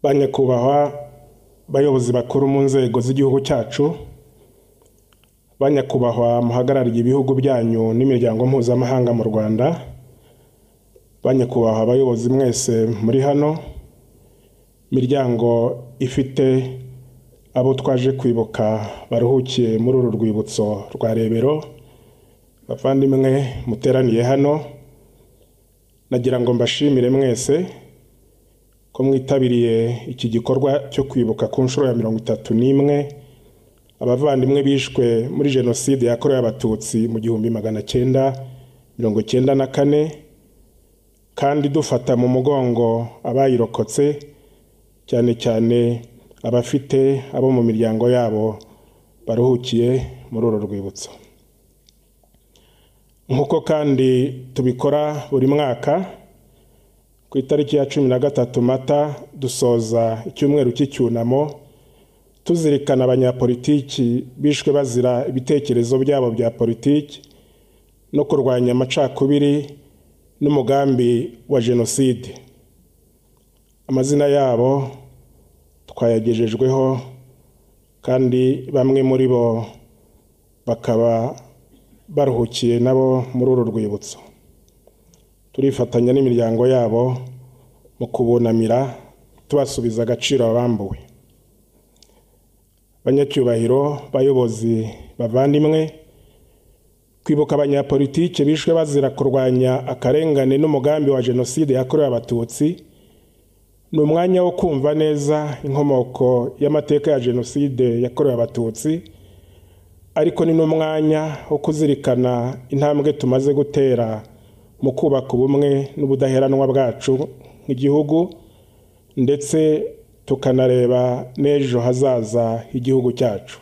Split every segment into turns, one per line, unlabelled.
Ba nyakubahwa bayobozi bakuru mu nzego z'igihugu cyacu, ba nyakubahwa muhagarariye ibihugu byanyu n'imiryango mpuzamahanga mu Rwanda, ba nyakubahwa abayobozi mwese muri hano, miryango ifite abo twaje kwibuka baruhukiye muri uru rwibutso rwa Rebero, bavandimwe muteraniye hano, nagira ngo mbashimire mwese ko mwitabiriye iki gikorwa cyo kwibuka ku nshuro ya 31 abavandimwe bishwe muri jenoside yakorewe Abatutsi mu 1994, kandi dufata mu mugongo abayirokotse, cyane cyane abafite abo mu miryango yabo baruhukiye muri uru rwibutso. Nk'uko kandi tubikora buri mwaka, ku itariki ya 13 Mata dusoza icyumweru cy'icyunamo tuzirikana abanyapolitiki bishwe bazira ibitekerezo byabo bya politiki no kurwanya amacakubiri n'umugambi wa jenoside. Amazina yabo twayagejejweho kandi bamwe muri bo bakaba baruhukiye nabo muri uru rwibutso. Turifatanya n'imiryango yabo mu kubunamira tubasubiza agaciro abambuwe. Banyacyubahiro, bayobozi, bavandimwe, kwibuka abanyapolitiki bishwe bazira kurwanya akarengane n'umugambi wa jenoside yakorewe Abatutsi ni umwanya wo kumva neza inkomoko y'amateka ya jenoside yakorewe Abatutsi, ariko ni n'umwanya wo kuzirikana intambwe tumaze gutera mu kubaka ubumwe n'ubudaheranwa bwacu nk'igihugu, ndetse tukanareba n'ejo hazaza h'igihugu cyacu.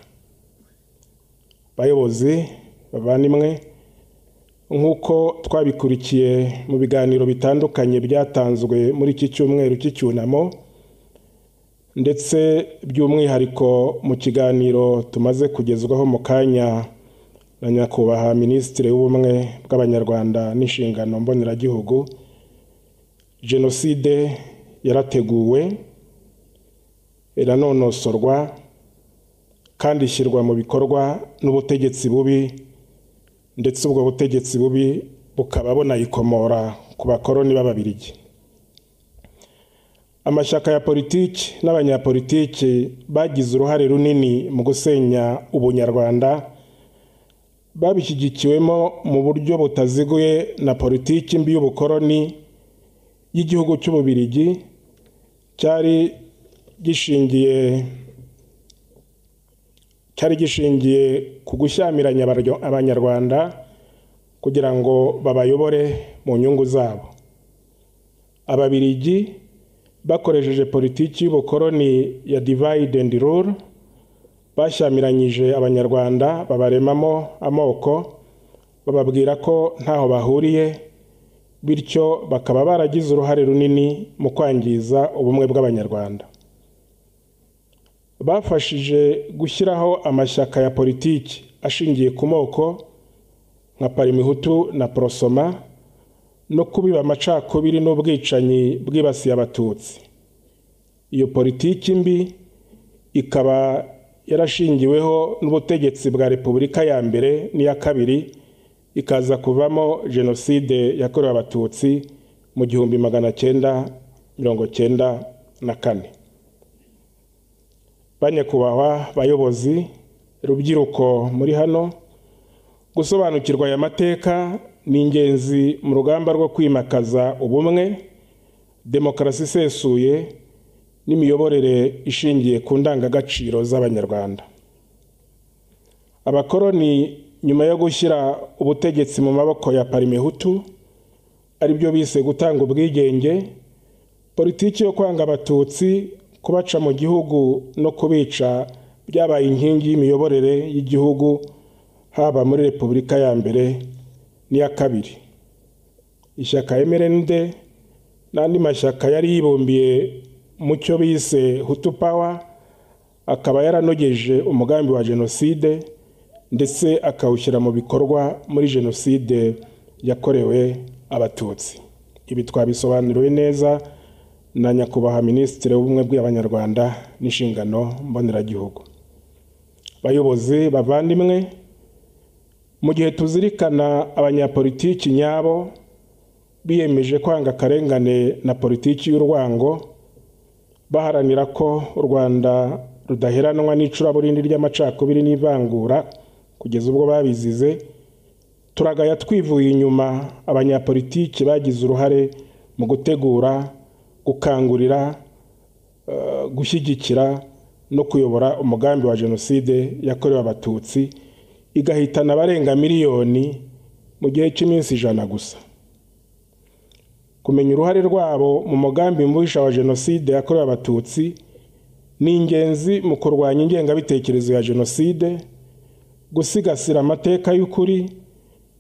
Bayobozi, bavandimwe, nk'uko twabikurikiye mu biganiro bitandukanye byatanzwe muri iki cyumweru cy'icyunamo, ndetse by'umwihariko mu kiganiro tumaze kugezwaho mu kanya na nyakubahwa Minisitiri w'Ubumwe bw'Abanyarwanda n'inshingano mboneragihugu, jenoside yarateguwe, iranonosorwa kandi ishyirwa mu bikorwa n'ubutegetsi bubi, ndetse ubwo butegetsi bubi bukaba bunayikomora ku bakoroni b'Ababiligi. Amashyaka ya politiki n'abanyapolitiki bagize uruhare runini mu gusenya ubunyarwanda, babishyigikiwemo mu buryo butaziguye na politiki mbi y'ubukoroni y'igihugu cy'Ububiligi cyari gishingiye ku gushyamiranya Abanyarwanda kugira ngo babayobore mu nyungu zabo. Ababiligi bakoresheje politiki y'ubukoroni ya divide and rule, bashyamiranyije Abanyarwanda babaremamo amoko, bababwira ko ntaho bahuriye, bityo bakaba baragize uruhare runini mu kwangiza ubumwe bw'Abanyarwanda. Bafashije gushyiraho amashyaka ya politiki ashingiye ku moko nka Parimihutu na Prosoma, no kubiba amacakubiri n'ubwicanyi bwibasiye Abatutsi. Iyo politiki mbi ikaba yarashingiweho n'ubutegetsi bwa Repubulika ya mbere n'iya kabiri, ikaza kuvamo jenoside yakorewe Abatutsi mu 1994. Banyakubahwa bayobozi, rubyiruko muri hano, gusobanukirwa aya mateka ni ingenzi mu rugamba rwo kwimakaza ubumwe, demokarasi isesuye n'imiyoborere ishingiye ku ndangagaciro z'Abanyarwanda. Abakoroni nyuma yo gushyira ubutegetsi mu maboko ya Parimihutu, aribyo bise gutanga ubwigenge, politiki yo kwanga Abatutsi, kubaca mu gihugu no kubica byabaye inkingi y'imiyoborere y'igihugu, haba muri Repubulika ya mbere n'iya kabiri. Ishyaka MRND n'andi mashyaka yari yibumbiye mu cyo bise Hutu Power, akaba yaranogeje umugambi wa jenoside ndetse akawushyira mu bikorwa muri jenoside yakorewe Abatutsi. Ibi twabisobanuriwe neza na Nyakubahwa Minisitiri w'Ubumwe bw'Abanyarwanda n'Inshingano Mboneragihugu. Bayobozi bavandimwe, mu gihe tuzirikana abanyapolitiki nyabo biyemeje kwanga akarengane na politiki y'urwango, baharanira ko u Rwanda rudaheranwa n'icuraburindi ry'amacakubiri n'ivangura kugeza ubwo babizize, turagaya twivuye inyuma abanyapolitiki bagize uruhare mu gutegura, gukangurira, gushyigikira no kuyobora umugambi wa jenoside yakorewe Abatutsi, igahitana abarenga miliyoni mu gihe cy'iminsi 100 gusa. Kumenya uruhare rwabo mu mugambi mubisha wa jenoside yakorewe Abatutsi ni ingenzi mu kurwanya ingengabitekerezo ya jenoside, gusigasira amateka y'ukuri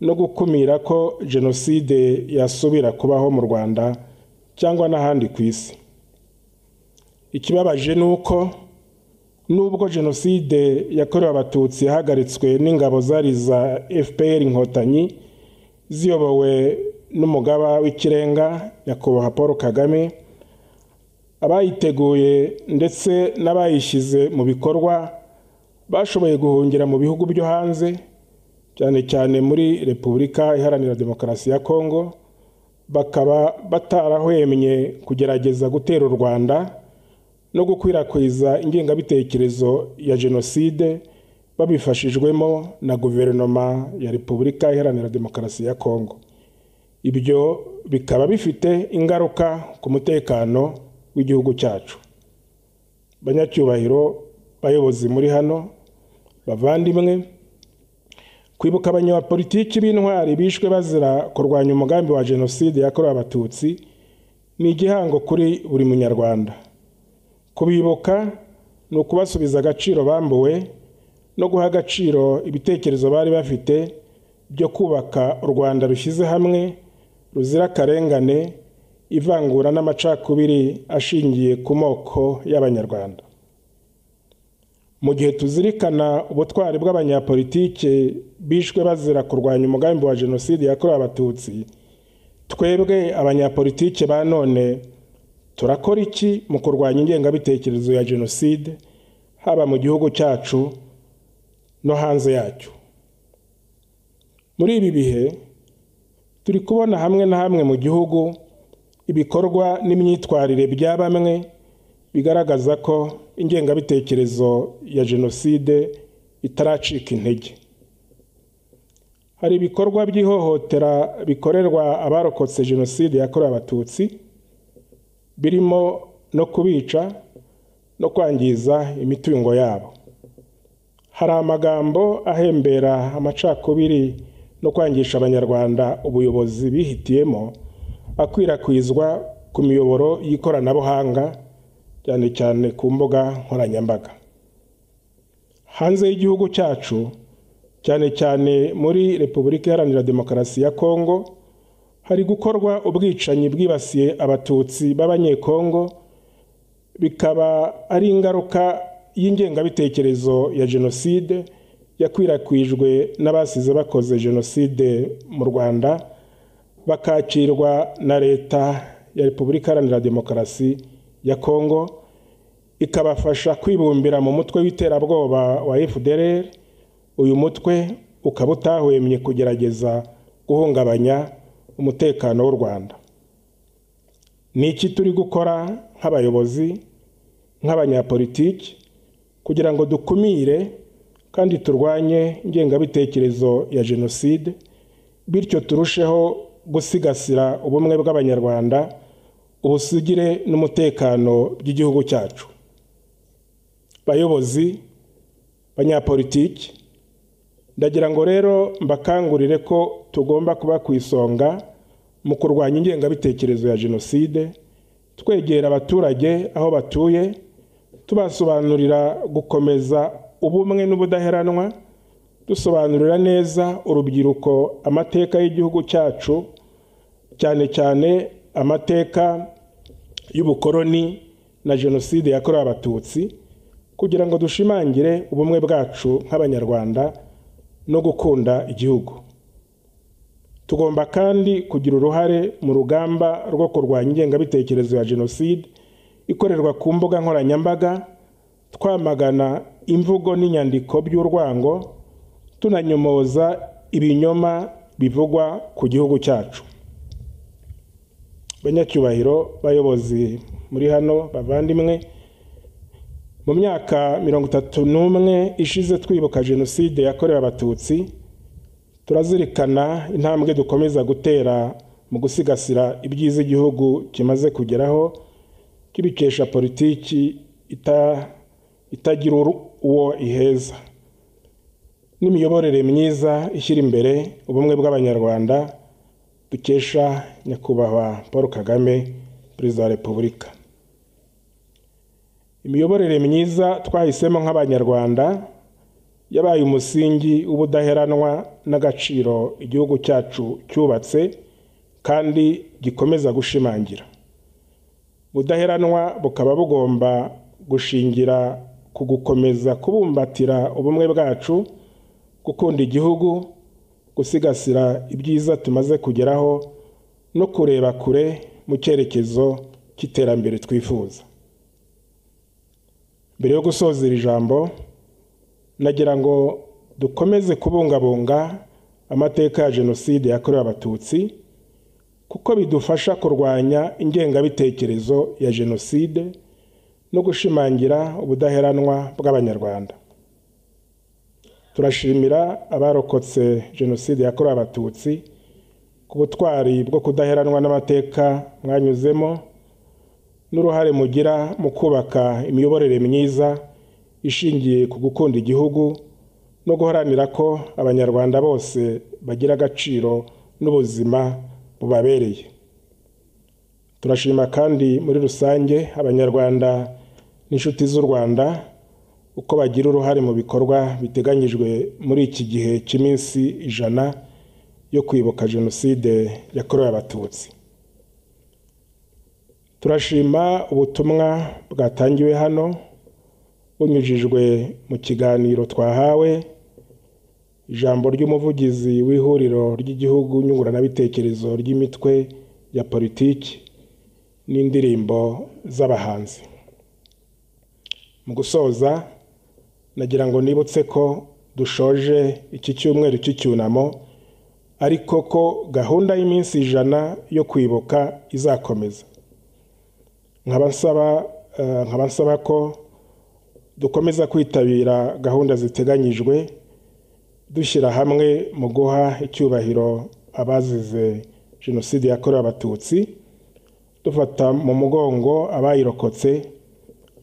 no gukumira ko jenoside yasubira kubaho mu Rwanda cyangwa n'ahandi ku isi. Ikibabaje ni uko nubwo jenoside yakorewe Abatutsi yahagaritswe n'ingabo zari za FPR Inkotanyi ziyobowe n'umugaba w'ikirenga Nyakubahwa Paul Kagame, abayiteguye ndetse n'abayishyize mu bikorwa bashoboye guhungira mu bihugu byo hanze, cyane cyane muri Repubulika Iharanira Demokarasi ya Kongo, bakaba batarahwemye kugerageza gutera u Rwanda no gukwirakwiza ingengabitekerezo ya jenoside babifashijwemo na Guverinoma ya Repubulika Iharanira Demokarasi ya Kongo. Ibyo bikaba bifite ingaruka ku mutekano w'igihugu cyacu. Banyacyubahiro, bayobozi muri hano, bavandimwe, kwibuka abanyapolitiki b'intwari bishwe bazira kurwanya umugambi wa jenoside yakorewe Abatutsi ni igihango kuri buri munyarwanda. Kubibuka ni ukubasubiza agaciro bambuwe no guha agaciro ibitekerezo bari bafite byo kubaka u Rwanda rushyize hamwe, ruzira akarengane, ivangura n'amacakubiri ashingiye ku moko y'Abanyarwanda. Mu gihe tuzirikana ubutwari bw'abanyapolitike bishwe bazira kurwanya umugambi wa jenoside yakorewe Abatutsi, twebwe abanyapolitike ba none turakora iki mu kurwanya ingengabitekerezo ya jenoside, haba mu gihugu cyacu no hanze yacyo? Muri ibi bihe turi kubona hamwe na hamwe mu gihugu ibikorwa n'imyitwarire bya bamwe bigaragaza ko ingengabitekerezo ya jenoside itaracika intege. Hari ibikorwa by'ihohotera bikorerwa abarokotse jenoside yakorewe Abatutsi, birimo no kubica no kwangiza imitungo yabo. Hari amagambo ahembera amacakubiri no kwangisha Abanyarwanda ubuyobozi bihitiyemo, akwirakwizwa ku miyoboro y'ikoranabuhanga, cyane cyane ku mbuga nkoranyambaga. Hanze y'igihugu cyacu, cyane cyane muri Repubulika Iharanira Demokarasi ya Kongo, hari gukorwa ubwicanyi bwibasiye Abatutsi b'Abanyekongo, bikaba ari ingaruka y'ingengabitekerezo ya jenoside yakwirakwijwe n'abasize bakoze jenoside mu Rwanda, bakakirwa na Leta ya Repubulika Iharanira Demokarasi ya Kongo, ikabafasha kwibumbira mu mutwe w'iterabwoba wa FDLR. Uyu mutwe ukaba utahwemye kugerageza guhungabanya umutekano w'u Rwanda. Ni iki turi gukora nk'abayobozi, nk'abanyapolitiki, kugira ngo dukumire kandi turwanye ingengabitekerezo ya jenoside, bityo turusheho gusigasira ubumwe bw'Abanyarwanda, ubusugire n'umutekano by'igihugu cyacu? Bayobozi, banyapolitiki, ndagira ngo rero mbakangurire ko tugomba kuba ku isonga mu kurwanya ingengabitekerezo ya jenoside, twegera abaturage aho batuye, tubasobanurira gukomeza ubumwe n'ubudaheranwa, dusobanurira neza urubyiruko amateka y'igihugu cyacu, cyane cyane amateka y'ubukoloni na Jenoside yakorewe Abatutsi kugira ngo dushimangire ubumwe bwacu nk'Abanyarwanda no gukunda igihugu. Tugomba kandi kugira uruhare mu rugamba rwo kurwanya ingengabitekerezo ya Jenoside ikorerwa ku mbuga nkoranyambaga, twamagana imvugo n'inyandiko by'urwango, tunanyomoza ibinyoma bivugwa ku gihugu cyacu. Banyacyubahiro, bayobozi muri hano, bavandimwe, mu myaka 31 ishize twibuka Jenoside yakorewe Abatutsi, turazirikana intambwe dukomeza gutera mu gusigasira ibyiza igihugu kimaze kugeraho, kibikesha politiki itagira uwo iheza n'imiyoborere myiza ishyira imbere ubumwe bw'Abanyarwanda dukesha Nyakubahwa Paul Kagame, Perezida wa Repubulika. Imiyoborere myiza twahisemo nk'Abanyarwanda yabaye umusingi w'ubudaheranwa n'agaciro igihugu cyacu cyubatse kandi gikomeza gushimangira. Ubudaheranwa bukaba bugomba gushingira ku gukomeza kubumbatira ubumwe bwacu, gukunda igihugu, gusigasira ibyiza tumaze kugeraho no kureba kure mu cyerekezo cy'iterambere twifuza. Mbere yo gusoza iri jambo, nagira ngo dukomeze kubungabunga amateka ya Jenoside yakorewe Abatutsi, kuko bidufasha kurwanya ingengabitekerezo ya Jenoside no gushimangira ubudaheranwa bw'Abanyarwanda. Turashimira abarokotse Jenoside yakorewe Abatutsi ku butwari bwo kudaheranwa n'amateka mwanyuzemo n'uruhare mugira mu kubaka imiyoborere myiza ishingiye ku gukunda igihugu no guharanira ko Abanyarwanda bose bagira agaciro n'ubuzima bubabereye. Turashima kandi muri rusange Abanyarwanda n'inshuti z'u Rwanda uko bagira uruhare mu bikorwa biteganyijwe muri iki gihe cy'iminsi 100 yo kwibuka Jenoside yakorewe Abatutsi. Turashima ubutumwa bwatangiwe hano bunyujijwe mu kiganiro twahawe, ijambo ry'umuvugizi w'ihuriro ry'igihugu nyunguranabitekerezo ry'imitwe ya politiki n'indirimbo z'abahanzi. Mu gusoza, nagira ngo nibutse ko dushoje iki cyumweru cy'icyunamo, ariko ko gahunda y'iminsi 100 yo kwibuka izakomeza. Nkaba nsaba ko dukomeza kwitabira gahunda ziteganyijwe, dushyira hamwe mu guha icyubahiro abazize Jenoside yakorewe Abatutsi, dufata mu mugongo abayirokotse,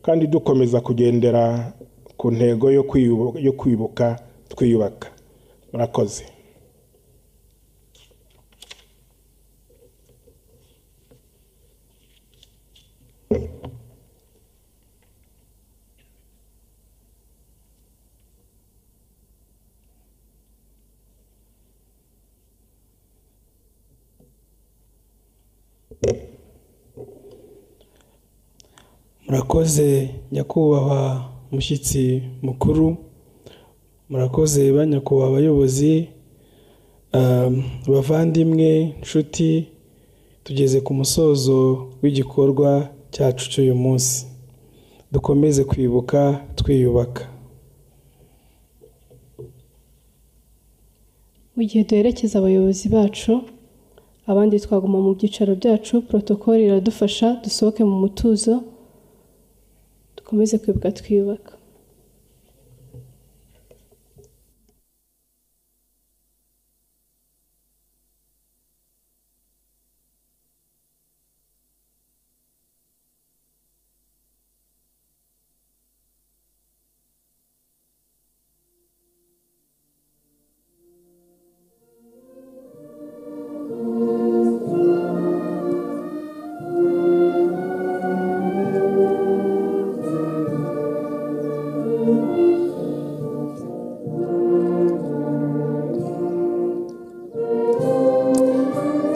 kandi dukomeza kugendera ku ntego yo kwibuka twiyubaka. Murakoze.
Murakoze nyakubahwa mushyitsi mukuru, murakoze ba nyakubahwa abayobozi, bavandimwe, nshuti, tugeze ku musozo w'igikorwa cyacu cy'uyu munsi. Dukomeze kwibuka twiyubaka.
Mu gihe duherekeza abayobozi bacu, abandi twaguma mu byicaro byacu, protocole iradufasha dusohoke mu mutuzo, dukomeze kwibuka twiyubaka.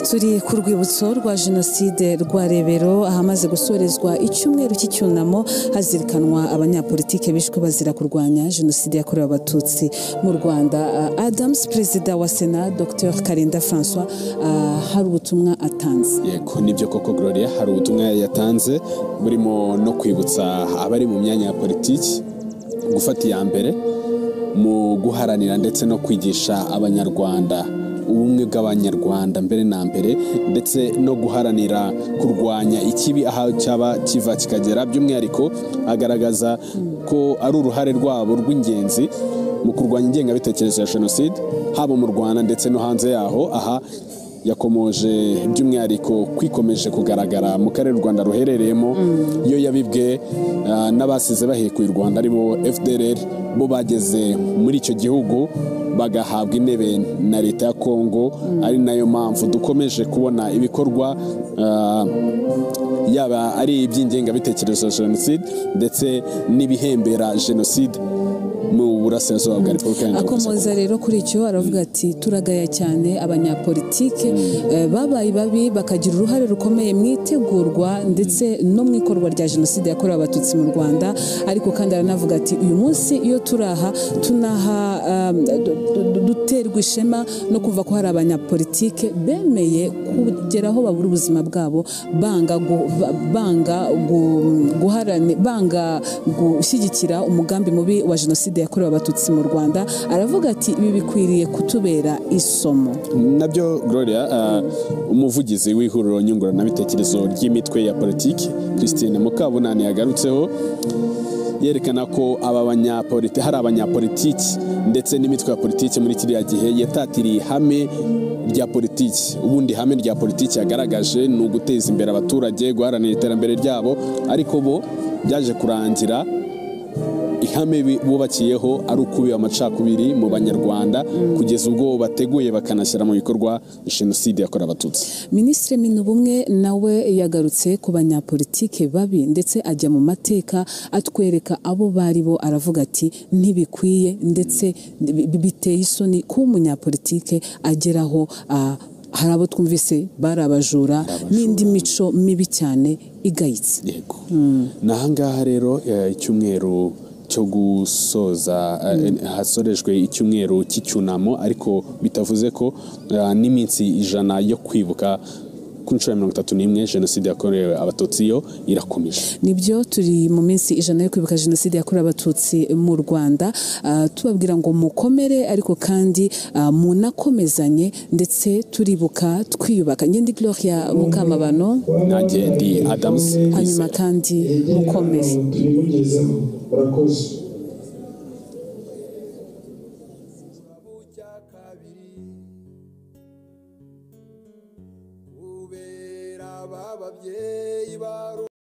Turi ku rwibutso rwa Jenoside rwa Rebero, ahamaze gusorezwa icyumweru cy'icyunamo hazirikanwa abanyapolitike bishwe bazira kurwanya Jenoside yakorewe Abatutsi mu Rwanda. Adams, Perezida wa Sena Dr Karinda François, hari ubutumwa atanze.
Yego, nibyo koko Gloria, hari ubutumwa yatanze burimo no kwibutsa abari mu myanya ya politiki gufata iya mbere mu guharanira ndetse no kwigisha Abanyarwanda ubumwe bw'Abanyarwanda mbere na mbere, ndetse no guharanira kurwanya ikibi aho cyaba kiva kikagera. By'umwihariko agaragaza ko ari uruhare rwabo rw'ingenzi mu kurwanya ingengabitekerezo ya jenoside haba mu Rwanda ndetse no hanze yaho. Aha yakomoje by'umwihariko kwikomeje kugaragara mu karere u Rwanda ruherereyemo, iyo yabibwe n'abasize bahekuye u Rwanda aribo FDLR, bo bageze muri icyo gihugu bagahabwa intebe na leta ya Kongo, ari nayo mpamvu dukomeje kubona ibikorwa yaba ari iby'ingengabitekerezo ya jenoside ndetse n'ibihembera jenoside mu burasirazuba bwa Repubulika Iharanira Demokarasi.
Akomoza rero kuri icyo aravuga ati turagaya cyane abanyapolitike babaye babi bakagira uruhare rukomeye mu itegurwa ndetse no mu ikorwa rya Jenoside yakorewe Abatutsi mu Rwanda. Ariko kandi aranavuga ati uyu munsi iyo turaha tunaha duterwa ishema no kuva ko hari abanyapolitike bemeye kugera aho babura ubuzima bwabo banga banga gushyigikira umugambi mubi wa Jenoside yakorewe Abatutsi mu Rwanda. Aravuga ati ibi bikwiriye kutubera isomo.
Nabyo Gloria, umuvugizi w'ihuriro nyunguranabitekerezo ry'imitwe ya politiki Christine Mukabunani yagarutseho, yerekana ko aba banyapolitiki, hari abanyapolitiki ndetse n'imitwe ya politiki muri kiriya gihe yatatiriye ihame rya politiki. Ubundi ihame rya politiki yagaragaje ni uguteza imbere abaturage, guharanira iterambere ryabo, ariko bo byaje kurangira ihame bubakiyeho ari ukubiba amacakubiri mu Banyarwanda kugeza ubwo bateguye bakanashyira mu bikorwa Jenoside yakorewe Abatutsi.
Minisitiri Minubumwe nawe yagarutse ku banyapolitike babi ndetse ajya mu mateka atwereka abo bari bo, aravuga ati ntibikwiye ndetse biteye isoni ko umunyapolitike ageraho hari abo twumvise bari abajura n'indi mico mibi cyane igayitse.
Yego, nahangaha rero icyumweru cyo gusoza hasorejwe icyumweru cy'icyunamo, ariko bitavuze ko n'iminsi 100 yo kwibuka ku nshuro ya 31 Jenoside yakorewe Abatutsi yo irakomeje.
Nibyo, turi mu minsi 100 yo kwibuka Jenoside yakorewe Abatutsi mu Rwanda. Tubabwira ngo mukomere, ariko kandi munakomezanye ndetse turibuka twiyubaka. Njye ndi Gloria Mukamabano,
nanjye ndi Adams,
hanyuma kandi mukomere.
Murakoze.